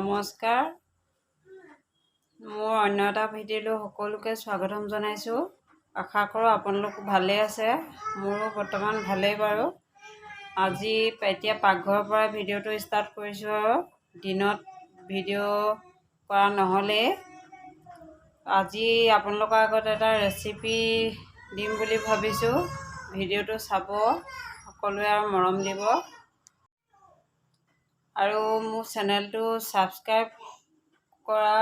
নমস্কাৰ, মোৰ অন্য এটা ভিডিঅ'লৈ সকলোকে স্বাগতম জনাইছোঁ। আশা কৰোঁ আপোনালোক ভালেই আছে, মোৰো বৰ্তমান ভালেই বাৰু। আজি এতিয়া পাকঘৰৰ পৰা ভিডিঅ'টো ষ্টাৰ্ট কৰিছোঁ আৰু দিনত ভিডিঅ' কৰা নহ'লেই। আজি আপোনালোকৰ আগত এটা ৰেচিপি দিম বুলি ভাবিছোঁ, ভিডিঅ'টো চাব সকলোৱে আৰু মৰম দিব। আৰু মোৰ চেনেলটো ছাবস্ক্ৰাইব কৰা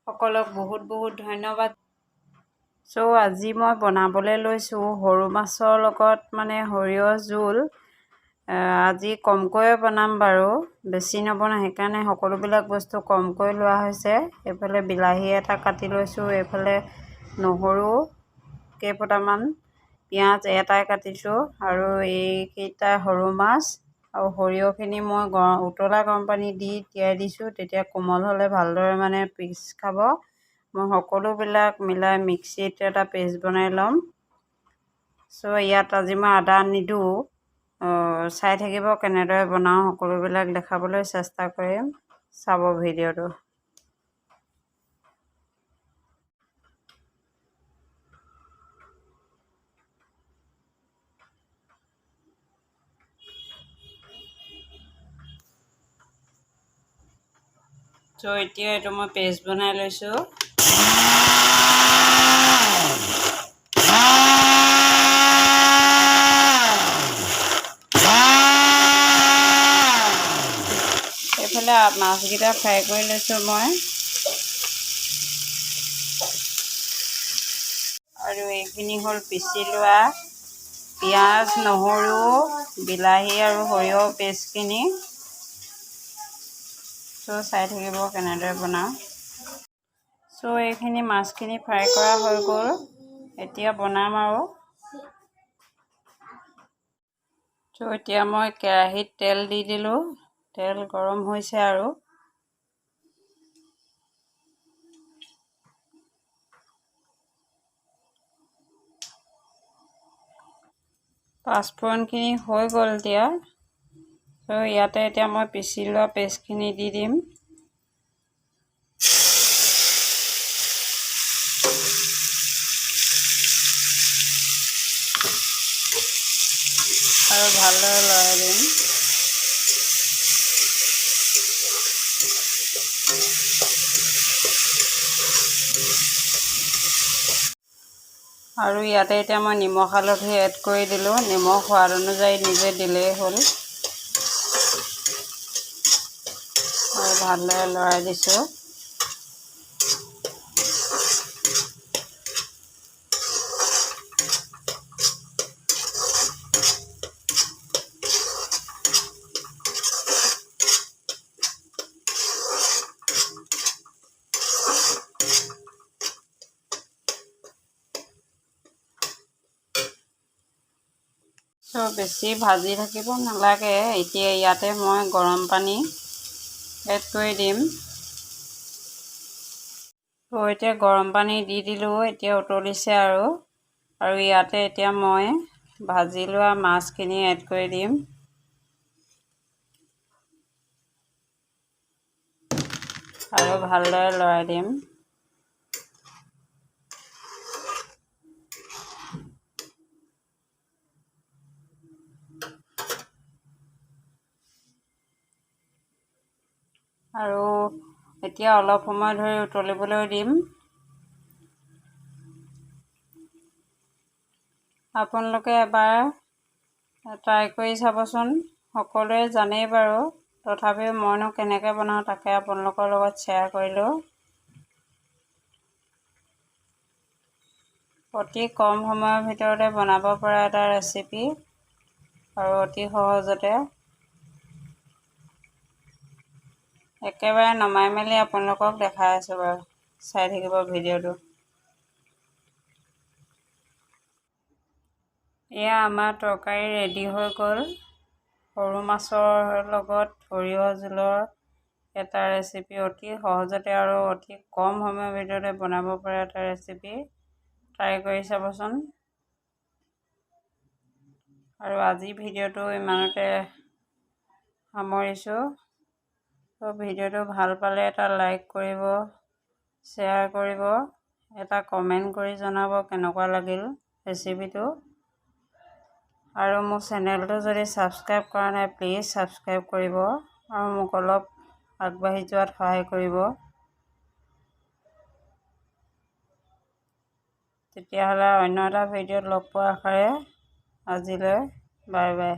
সকলক বহুত বহুত ধন্যবাদ। চ' আজি মই বনাবলৈ লৈছোঁ সৰু মাছৰ লগত মানে সৰিয়হ জোল। আজি কমকৈয়ে বনাম বাৰু, বেছি নবনাওঁ, সেইকাৰণে সকলোবিলাক বস্তু কমকৈ লোৱা হৈছে। এইফালে বিলাহী এটা কাটি লৈছোঁ, এইফালে নহৰু কেইফুটামান, পিঁয়াজ এটাই কাটিছোঁ, আৰু এইকেইটা সৰু মাছ আৰু সৰিয়হখিনি মই উতলা গৰম পানী দি তিয়াই দিছোঁ, তেতিয়া কোমল হ'লে ভালদৰে মানে পিচ খাব। মই সকলোবিলাক মিলাই মিক্সিত এটা পেষ্ট বনাই ল'ম। চ' ইয়াত আজি মই আদা নিদিওঁ, চাই থাকিব কেনেদৰে বনাওঁ, সকলোবিলাক দেখাবলৈ চেষ্টা কৰিম, চাব ভিডিঅ'টো। চ' এতিয়া এইটো মই পেষ্ট বনাই লৈছোঁ। এইফালে মাছকেইটা ফ্ৰাই কৰি লৈছোঁ মই, আৰু এইখিনি হ'ল পিচি লোৱা পিঁয়াজ, নহৰু, বিলাহী আৰু সৰিয়হ পেষ্টখিনি। চ' চাই থাকিব কেনেদৰে বনাওঁ। চ' এইখিনি মাছখিনি ফ্ৰাই কৰা হৈ গ'ল, এতিয়া বনাম আৰু। চ' এতিয়া মই কেৰাহীত তেল দি দিলোঁ, তেল গৰম হৈছে আৰু। পাঁচফোৰণখিনি হৈ গ'ল এতিয়া। চ' ইয়াতে এতিয়া মই পিচি লোৱা পেষ্টখিনি দি দিম। আৰু ভালদৰে লৰাই দিম। আৰু ইয়াতে এতিয়া মই নিমখ হালধি এড কৰি দিলোঁ, নিমখ সোৱাদ অনুযায়ী নিজে দিলেই হ'ল। আৰু ভালদৰে লৰাই দিছোঁ। চ' বেছি ভাজি থাকিব নালাগে। এতিয়া ইয়াতে মই গৰম পানী এড কৰি দিম। ত' এতিয়া গৰম পানী দি দিলোঁ, এতিয়া উতলিছে আৰু। আৰু ইয়াতে এতিয়া মই ভাজি লোৱা মাছখিনি এড কৰি দিম। আৰু ভালদৰে লৰাই দিম। আৰু এতিয়া অলপ সময় ধৰি উতলিবলৈ দিম। আপোনালোকে এবাৰ ট্ৰাই কৰি চাবচোন, সকলোৱে জানেই বাৰু, তথাপিও মইনো কেনেকৈ বনাওঁ তাকে আপোনালোকৰ লগত শ্বেয়াৰ কৰিলোঁ। অতি কম সময়ৰ ভিতৰতে বনাব পৰা এটা ৰেচিপি আৰু অতি সহজতে। একেবাৰে নমাই মেলি আপোনালোকক দেখাই আছোঁ বাৰু, চাই থাকিব ভিডিঅ'টো। এয়া আমাৰ তৰকাৰী ৰেডি হৈ গ'ল। সৰু মাছৰ লগত সৰিয়হ জোলৰ এটা ৰেচিপি, অতি সহজতে আৰু অতি কম সময়ৰ ভিতৰতে বনাব পৰা এটা ৰেচিপি, ট্ৰাই কৰি চাবচোন। আৰু আজি ভিডিঅ'টো ইমানতে সামৰিছোঁ। ত' ভিডিঅ'টো ভাল পালে এটা লাইক কৰিব, শ্বেয়াৰ কৰিব, এটা কমেণ্ট কৰি জনাব কেনেকুৱা লাগিল ৰেচিপিটো। আৰু মোৰ চেনেলটো যদি ছাবস্ক্ৰাইব কৰা নাই, প্লিজ ছাবস্ক্ৰাইব কৰিব আৰু মোক অলপ আগবাঢ়ি যোৱাত সহায় কৰিব। তেতিয়াহ'লে অন্য এটা ভিডিঅ'ত লগ পোৱাৰ আশাৰে আজিলৈ বাই বাই।